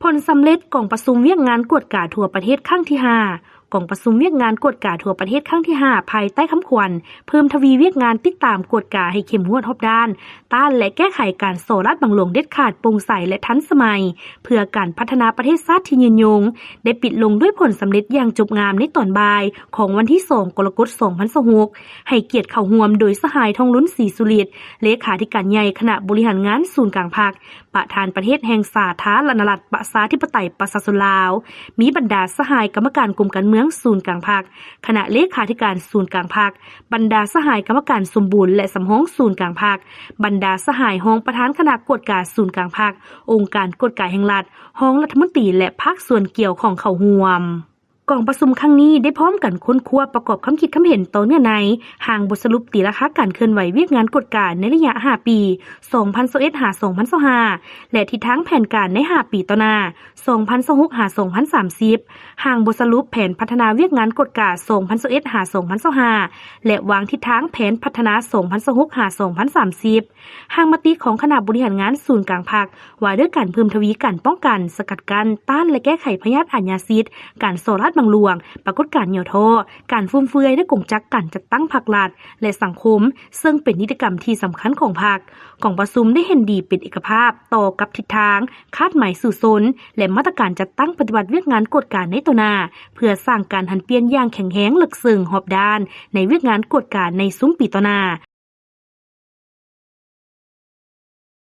ຜົນສຳເລັດກອງປະຊຸມວຽກງານກວດກາທົ່ວປະເທດຄັ້ງທີຫ້າ. ກອງປະຊຸມວຽກງານກວດກາທົ່ວປະເທດຄັ້ງທີຫ້າ ພາຍໃຕ້ຄຳຂວັນ ເພີ່ມທະວີວຽກງານຕິດຕາມກວດກາໃຫ້ເຂັ້ມງວດຮອບດ້ານ, ຕ້ານ ແລະ ແກ້ໄຂການສໍ້ລາດບັງຫຼວງເດັດຂາດ, ໂປ່ງໃສ ແລະ ທັນສະໄໝ ເພື່ອການພັດທະນາປະເທດຊາດທີ່ຍືນຍົງ ໄດ້ປິດລົງດ້ວຍຜົນສຳເລັດຢ່າງຈົບງາມໃນຕອນບ່າຍຂອງວັນທີສອງ ກໍລະກົດ ສອງພັນຊາວຫົກ ໃຫ້ກຽດເຂົ້າຮ່ວມໂດຍສະຫາຍ ທອງລຸນ ສີສຸລິດ ເລຂາທິການໃຫຍ່ຄະນະບໍລິຫານງານສູນກາງພັກ, ປະທານປະເທດແຫ່ງສາທາລະນະລັດ ປະຊາທິປະໄຕ ປະຊາຊົນລາວ, ມີບັນດາສະຫາຍກຳມະການກົມການເມືອງສູນກາງພັກ, ຄະນະເລຂາທິການສູນກາງພັກ, ບັນດາສະຫາຍກຳມະການສົມບູນ ແລະ ສຳຮອງສູນກາງພັກ, ບັນດາສະຫາຍຮອງປະທານຄະນະກວດກາສູນກາງພັກ, ອົງການກວດກາແຫ່ງລັດ, ຮອງລັດຖະມົນຕີ ແລະ ພາກສ່ວນກ່ຽວຂ້ອງເຂົ້າຮ່ວມ. ກອງປະຊຸມຄັ້ງນີ້ໄດ້ພ້ອມກັນຄົ້ນຄວ້າປະກອບຄຳຄິດຄຳເຫັນຕໍ່ເນື້ອໃນຮ່າງບົດສະຫຼຸບຕີລາຄາການເຄື່ອນໄຫວວຽກງານກວດກາໃນໄລຍະຫ້າປີ ສອງພັນຊາວເອັດ ຫາ ສອງພັນຊາວຫ້າ ແລະ ທິດທາງແຜນການໃນຫ້າປີຕໍ່ໜ້າ ສອງພັນຊາວຫົກ ຫາ ສອງພັນສາມສິບ, ຮ່າງບົດສະຫຼຸບແຜນພັດທະນາວຽກງານກວດກາ ສອງພັນຊາວເອັດ ຫາ ສອງພັນຊາວຫ້າ ແລະ ວາງທິດທາງແຜນພັດທະນາ ສອງພັນຊາວຫົກ ຫາ ສອງພັນສາມສິບ, ຮ່າງມະຕິຂອງຄະນະບໍລິຫານງານສູນກາງພັກ ວ່າດ້ວຍການເພີ່ມທະວີການປ້ອງກັນ, ສະກັດກັ້ນ, ຕ້ານ ແລະ ແກ້ໄຂພະຍາດອາຍາສິດ, ການສໍ້ລາດບັງຫຼວງ, ປາກົດການຫຍໍ້ທໍ້, ການຟຸມເຟືອຍໃນກົງຈັກການຈັດຕັ້ງພັກລັດ ແລະ ສັງຄົມ, ເຊິ່ງເປັນນິຕິກຳທີ່ສຳຄັນຂອງພັກ. ກອງປະຊຸມໄດ້ເຫັນດີເປັນເອກະພາບຕໍ່ກັບທິດທາງ, ຄາດໝາຍສູ້ຊົນ ແລະ ມາດຕະການຈັດຕັ້ງປະຕິບັດວຽກງານກວດກາໃນຕໍ່ໜ້າ ເພື່ອສ້າງການຫັນປ່ຽນຢ່າງແຂງແຮງ, ເລິກເຊິ່ງ, ຮອບດ້ານ ໃນວຽກງານກວດກາໃນຊຸມປີຕໍ່ໜ້າ.